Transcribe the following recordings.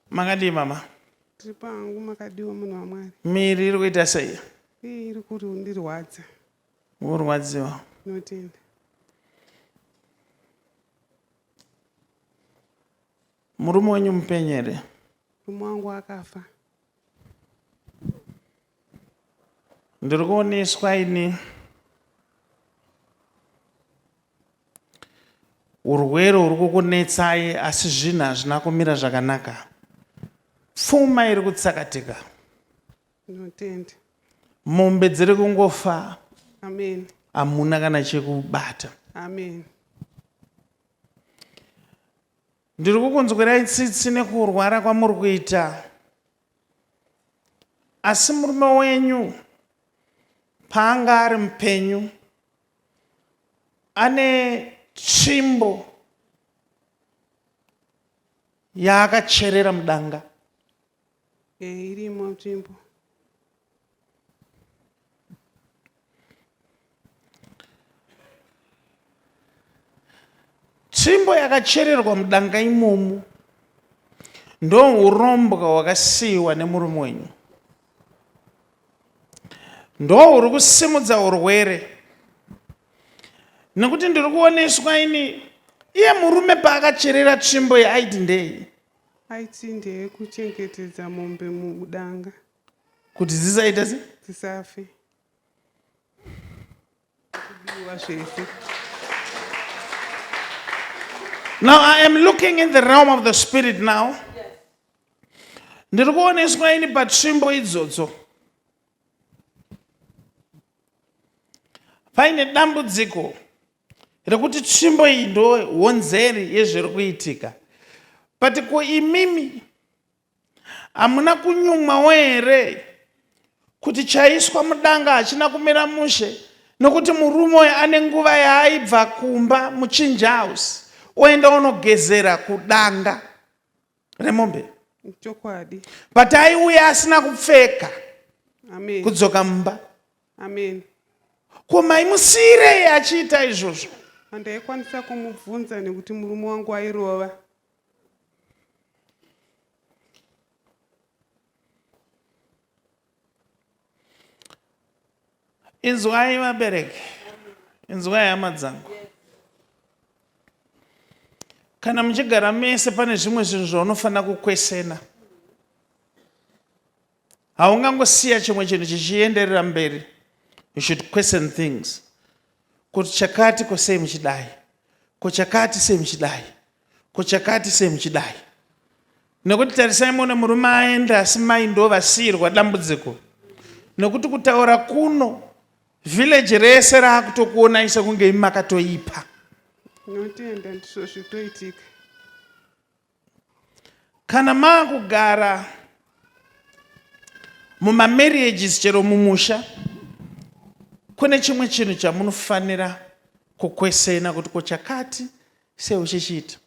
Makadii mama? Tiri pangu makadiwa munhu waMwari. Miri iri kuita sei? Ii iri kundirwadza. Urwadziwa. Ndinotenda. Murume wenyu mupenyu here? Murume wangu akafa. Ndiri kuoneswa ini urwere huri kukunetsai asi zvinhu hazvina kumira zvakanaka. Pfuma iri kutsakatika. Ndinotenda. Mombe dziri kungofa. Amen. Hamuna kana chekubata. Amen. Ndiri kukunzwirai tsitsi nekurwara kwamuri kuita. Asi murume wenyu paanga ari mupenyu ane tsvimbo yaakacherera mudanga. Eh, irimo tsvimbo. Tsvimbo yakachererwa mudanga imomo ndourombwa hwakasiyiwa nemurume wenyu, ndohuri kusimudza urwere nekuti ndiri kuoneswa ini iye murume paakacherera tsvimbo yeaiti ndei Aiti ndeyekuchengetedza mombe mudanga. Kuti dzisaita se? Dzisafe. Kubiwa zvese. Now I am looking in the realm of the spirit now. Ndiri kuoneswa ini patsvimbo idzodzo. Paine dambudziko rekuti tsvimbo iyi ndo honzeri yezviri kuitika. But ko imimi Hamuna kunyumwawo here kuti chaiswa mudanga hachina kumira mushe nokuti murume uyu ane nguva yaaibva kumba muchinja house oenda onogezera kudanga remombe Chokwadi. But aiuya asina kupfeka. Amen. Kudzoka mumba. Amen. Ko maimusiyirei achiita izvozvo? Handaikwanisa kumubvunza nekuti murume wangu airova. Inzwai vabereki, inzwai hama dzangu. Kana muchigara mese pane zvimwe zvinhu zvaunofanira kukwesena. Haungangosiya chimwe chinhu chichienderera mberi. You should question things. Kuti chakati ko sei muchidai? Ko chakati sei muchidai? Ko chakati sei muchidai? Nekuti tarisai muone murume aenda asi mai ndo vasiirwa dambudziko. Nekuti kutaura kuno village rese raakutokuonai sekunge imi makatoipa. Ndinotenda ndizvo zvitoitika. Kana maakugara mumamarriages chero mumusha kune chimwe chinhu chamunofanira kukwesena kuti ko chakati sei uchichiita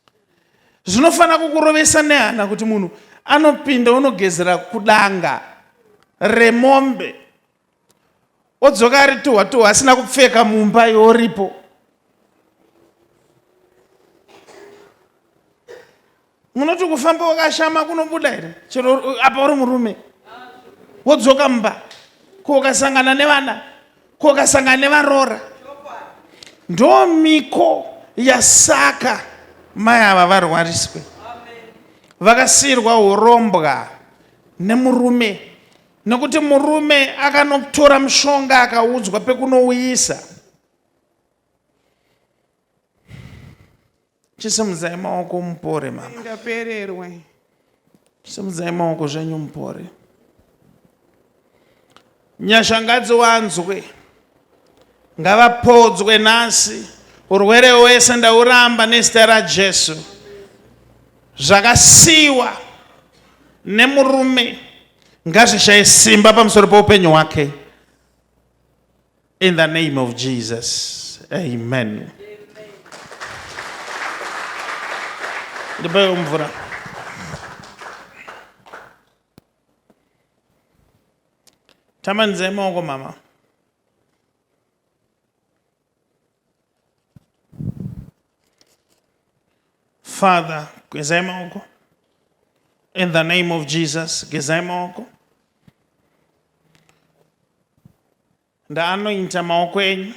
zvinofanira kukurovesa nehana kuti munhu anopinda unogezera kudanga remombe odzoka ari tuhwa tuhwa asina kupfeka mumba iwe uripo. Munoti kufamba wakashama kunobuda here chero apa uri murume wodzoka mumba ko ukasangana nevana ko ukasangana nevaroora ndo miko yasaka mai ava varwariswe vakasiirwa urombwa nemurume nekuti murume akanotora mushonga akaudzwa pekunouyisa. Chisimudzai maoko mupore mama. Ndapererwa. Simudzai maoko zvenyu mupore. Nyasha ngadziwanzwe. Ngavapodzwe nhasi. Urwere hwese ndauramba nezita raJesu. Zvakasiiwa nemurume ngazvishaye simba pamusoro peupenyu hwake. In the name of Jesus. Amen. Ndipaiwo mvura. Tamanidzai maoko mama. Father, kwezai maoko. In the name of Jesus, gezai maoko. Ndaanointa maoko enyu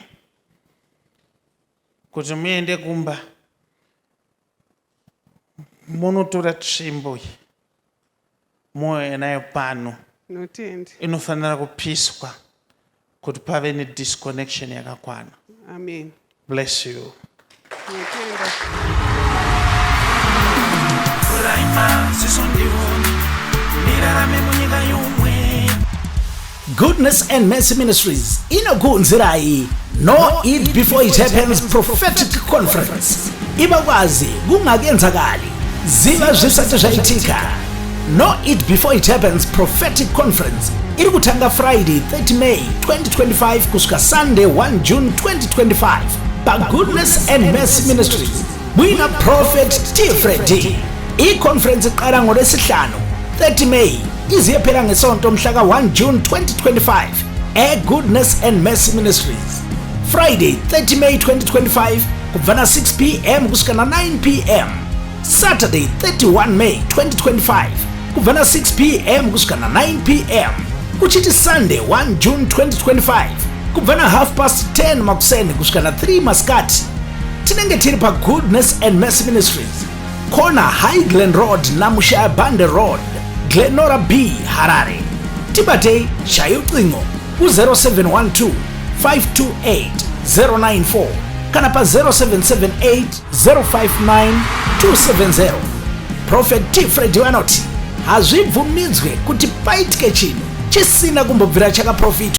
kuti muende kumba munotora tsvimbo iyi mouya nayo pano. Notenda. Inofanira kupiswa kuti pave nedisconnection yakakwana. Amen. Bless you. Notenda. Ziso ndione ndirarame munyika yomwe. Goodness and Mercy Ministries inokuunzirai Know It Before It Happens Prophetic Conference. Ibakwazi kungakenzakali, ziva zvisati zvaitika. Know It Before It Happens Prophetic Conference iri kutanga Friday 30 May 2025 kusvika Sunday 1 June 2025 paGoodness and Mercy Ministries muina Prophet T Freddy. I-conference iqala ngoLwesihlanu 30 May iziyephela ngesonto mhla ka-1 June 2025 e-Goodness and Mercy Ministries. Friday 30 May 2025 kubva na 6 p.m. kusvika na 9 p.m. Saturday 31 May 2025 kubva na 6 p.m. kusvika na 9 p.m. Kuchiti Sunday 1 June 2025 kubva na half past 10 makuseni kusvika na 3 masikati. Tinenge tiri paGoodness and Mercy Ministries, corner High Glen Road naMushaya Bande Road, Glenora B, Harare. Tibatei, shaya ucingo ku-0712 528 094 kana pa-0778 059 270. Prophet T Freddy vanoti hazvibvumidzwe kuti paitike chinhu chisina kumbobvira chakaprofitwa.